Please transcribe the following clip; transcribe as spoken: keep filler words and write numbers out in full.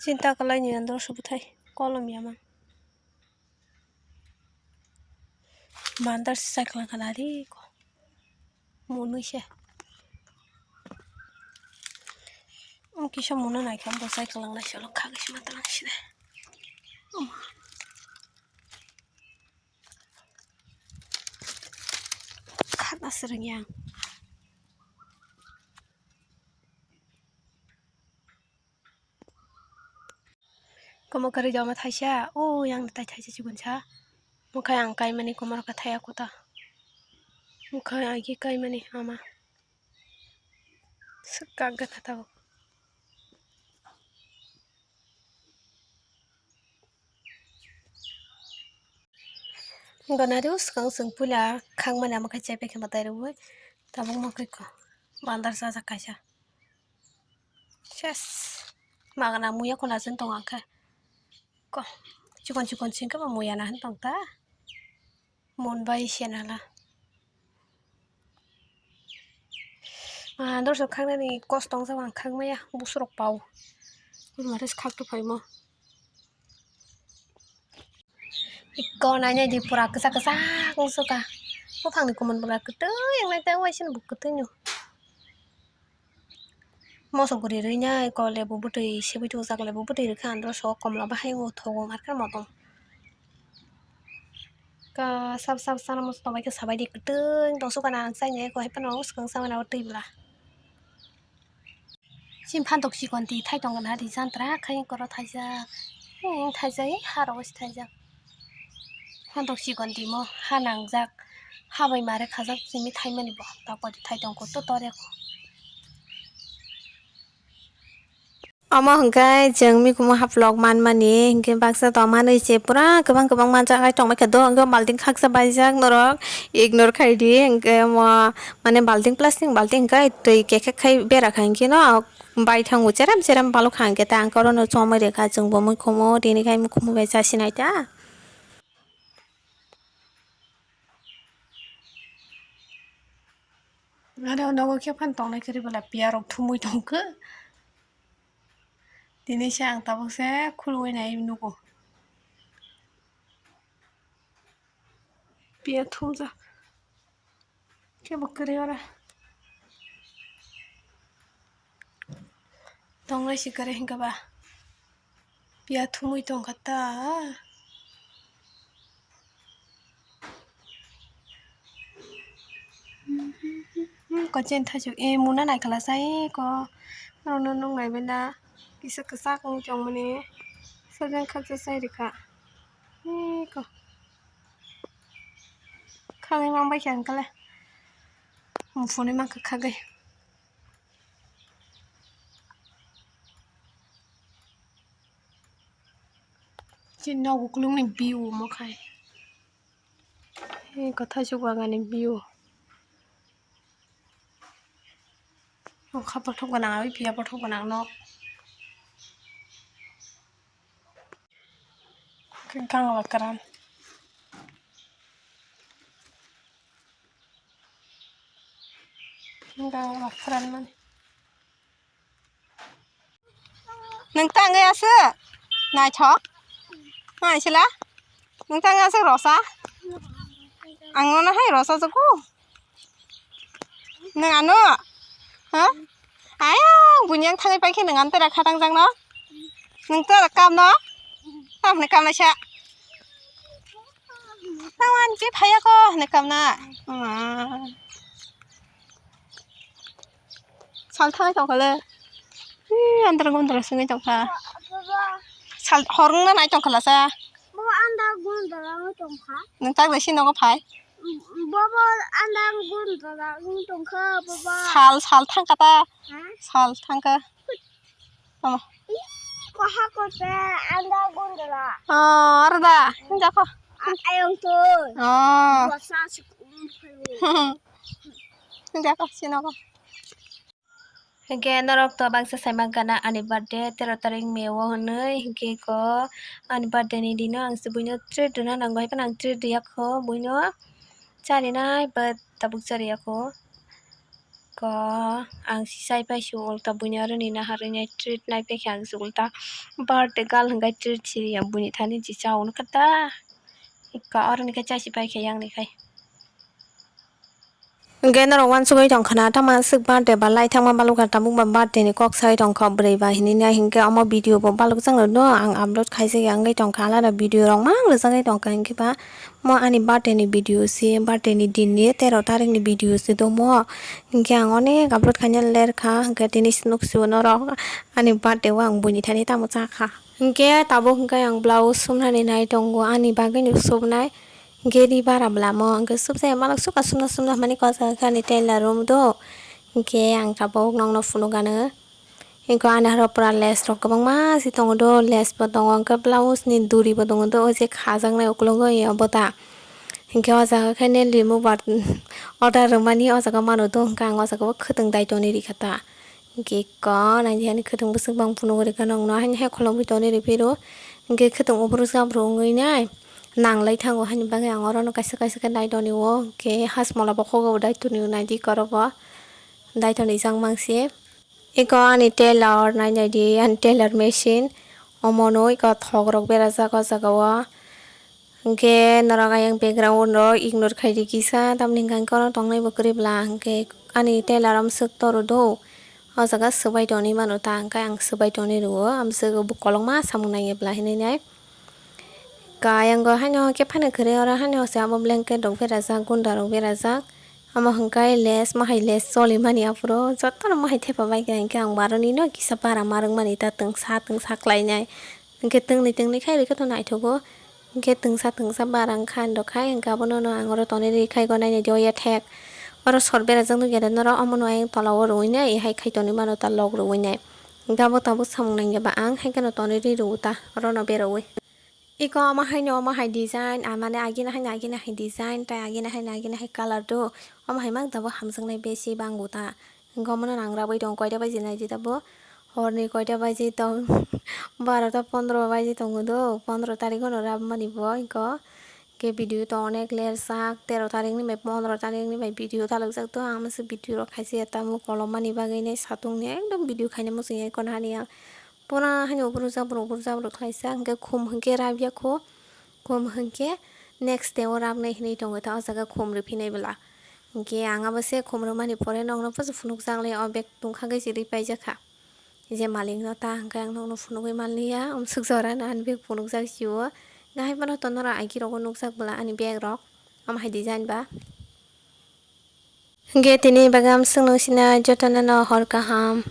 Chinta kwlaini andro subwthai kolom yama. Mandar se cycle khana ri ko. Munui se. Kisa munu nai kha bo cycle nang nai solo kha kisa mata nang sine. Khana srwng yang. Komo kwrwi joma thaisa, o yang tai thaisa chikon sa. Mukhai ang kaimani komor ka thaya kota. Mukhai ang ki kaimani ama. Swkak gana tabuk. Gana rio swkang swng puila khangmani ama khai chepe khe mwtai rwui. Tabuk mukhai ko. Bandar sajak kaisa. Ses. Magana muya kola chwng tong ang khe. Ko. Chikon chikon sing khe bo muya na hin tong ta. Mon bai se nala. Ah, dorso khaknani kosto wng jagao ang khakmaya, busrok pao. Mare khak to phaimo. Ikko nainai di pura kwchak kwchak wng suka. Buphangni kumun pura kwtwi wng nai tei waisini bo kwtwi no. Moso guri rwinai ko lebu bwtwi sebui tubujak, lebu bwtwi rwkha andro so komla bahai o thogo markhe motom. Ka sab sab sana moso tongbai khe sabai di kwtwng tong suka na ang chainai ko hai phano swkang samani o twi bwla. Chini phantok chikon twi thai tongo na di jantra khai koro thaijak. Thaijak ei ha rogo se thaijak. Phantok chikon twi mo ha nangjak. Ha bai mare khajak simi thaimani bo. Tapori thai tong kotto tore. Omo hwnkhe chwng mikhumu haplok manmani, hwnkhe baksa tongmani se pura kwbang kwbang manjak hai tongmani khe do hwnkhe balting khaksa baijak norok ignore khaidi, hwnkhe omo mane balting plastic balting hwnkhe twi kekhek khai bera kha hwnkhe no. Baithango cherem cherem balok kha hwnkhe ta ang khe oro no chomwi rwkha chwng bo mikhumu tini khai mikhumu bai chasinai ta. Aro nogo khe phan tongnai kwrwi bwla piya rok thumui tongkha. Tini se ang tabuk se khulugwi nai nugo. Piya thumjak. Kebo kwrwi ora. Tongnai si kwrwi hwnkhe ba. Piya thumui tongkha ta. Kochen thaichuk e muna naikhala sai ko. Oro no nung nai benda kisa kwchak wng tongmani. Sajang khaksa sai rikha. Eko. Khagwi mang baikha hwnkhe le. Muphunwi mankha khagwi. Chini nok ukulukni view omo khai. Eko thaisuk bagani view. Nokha bothop gwnang, oi phiya bothop gwnang nok. Khe gangla kwran. Gangla kwran mani. Nwng tangwi aswk? Naithok. Hai sila. Nwng tangwi aswk rosa? Ang nono hai rosa jago. Nwng ano? Ha? Ayang, bunyang thangwi paikhe nwng antera khatang jakno? Nwng tera kamno? Tamni kamnaisa. Tawan je phaiya ko hwnwi kamna. Ma. Sal thangwi tongkha le. Ih, andra gondra swngwi tongkha. Baba. Sal horwngna nai tongkha lasa. Baba, andra gondra wngwi tongkha. Nwng tak bai si nogo phai. Baba, andra gondra wngwi tongkha, baba. Sal, sal thangkha ta. Ha? Sal thangkha. Tamo. Ih, kwaha kote, andra gondra. Oh, arda. Jakho. A-, ayang to. Oh. Basa si kum phayo. Jakho, si nogo. Hwnkhe norok to baksa sai mankha na ani birthday tero tarik May o hwnwi, hwnkhe ko ani birthday ni dino ang se buino treat rwna nango, hai phano ang treat rwya kho buino, charinai ba tabuk chariya kho. Ko ang si chai pai si ulta buini aro ni nahar wngnai treat nai pai khe ang si ulta birthday girl hwnkhe treat si ya buini thani si cha hwn khe ta. Ko aro ni khe chai si pai khe yang ni khai. Hwnkhe norok uansugwi tongkha na, tamo swk birthday ba lai thangma balukha, tabuk ba birthday ni kok sai tongkha bwrwi ba hinwi nai, hinkhe omo video bo balukjak no ang upload khaijak ya wngwi tongkha, alada video rok mang rwjagwi tongkha, hinkhe ba mo ani birthday ni video se, birthday ni din ni tero tarik ni video se do mo, hinkhe ang onek upload khaina lerkha, hinkhe tini se nuk sio norok ani birthday o ang buini thani tamo chakha, hinkhe tabuk hinkhe ang blouse sumnani nai tongo, ani bagwi no sumnai. Hinkhe ri bara bwlamo hinkhe subjaya malok suka sumna sumna hwnmani kok o jaga khe ani tailor room do. Hinkhe ang tabuk nokno phunukgano. Hinkhe ani oro pura lace rok kwbangma se tongo do, lace bo tongo, hinkhe blouse ni duri bo tongo do, o je khajaknai ukologo ya bo ta. Hinkhe o jaga khe nail remover order rwmani o jaga mano do, hinkhe ang o jaga o khwtwng dai tonwi rikha ta. Hinkhe kok naidi ani khwtwng bwswk bang phunugwi rikha nokno, haino hai kholobwi tonwi riphiru. Hinkhe khwtwng uphuru saphuru wngwi nai nanglai thango, haini bagwi ang orono kaisa kaisa khe dai tonwi o. Hinkhe hasmala bo kok o dai tonwi o, naidi kok oro bo dai tonwi jak mangse. Eko ani tailor nai naidi, ani tailor machine omono eko thok rok berajak o jaga o. Hinkhe norok ayang background rok ignore khaidi kisa, tamni hwnkhe oro tongnai bo kwrwi bwla. Hinkhe ani tailor amswk toro do, o jaga swbai tonwi mano ta, hinkhe ang swbai tonwi rwo, amswk bo kolokma samung nangya bwla hinwi nai. Ka ayang o haino khe phano kwrwi, oro haino se abo blanket rok berajak, gunda rok berajak, amo hwnkhe lace, mahai lace cholimani aphuru jotono mahai thepa bai kha, hinkhe ang bo aroni no kisa bara ma rwkmani ta twngsa twngsa khlainai. Hinkhe tongni tongni khai rikhe to naithogo. Hinkhe tongsa tongsa bara wngkha, andokha hinkhe abono no ang oro tonwi ri khai gonai naidi oya thek. Oro sor berajak nukya de norok, omono ayang tola o rwui nai, hai khai tonwi mano ta lok rwui nai. Hinkhe abo tabuk samung nangya ba ang hai kheno tonwi ri rwo ta orono beraiwi. Eko omo haino omo hai design, ah, mane agini haino agini hai design, tai agini haino agini hai colour do. Omo hai mang tabuk hamjaknai besi bangbo ta. Hinkhe omono nangrabwi tongo, koita baji naidi tabuk? Horni koita baji tong? Barota pondro baji tongo do, pondro tarikh no rabmani bo hinkhe. Hinkhe video to onek lerjak, tero tarikh ni bai pondro tarikh ni bai video dalokjak do, ang masa video rok khaisa ya tamo kolom mani bagwi nai satung ni ekdom video khaina muchung ya, eko hani ang pura hani uphuru jabru uphuru jabru khlaijak, hinkhe khum hinkhe rabya kho, khum hinkhe next day o rabnai hinwi tongo ta, o jaga khum rwphinai bwla. Hinkhe ang abo se khum rwmani pore nokno phunukjak le, o bag tungkha khe chiriwi paijak kha. Je malikno ta hwnkhe ang nokno phunugwi manliya, amswk jora no ani bag phunukjak sio. Nahai phano to norok agirogo nukjak bwla ani bag rok, omo hai design ba. Hwnkhe tini bagwi amswk nung sina jotono no hor kaham.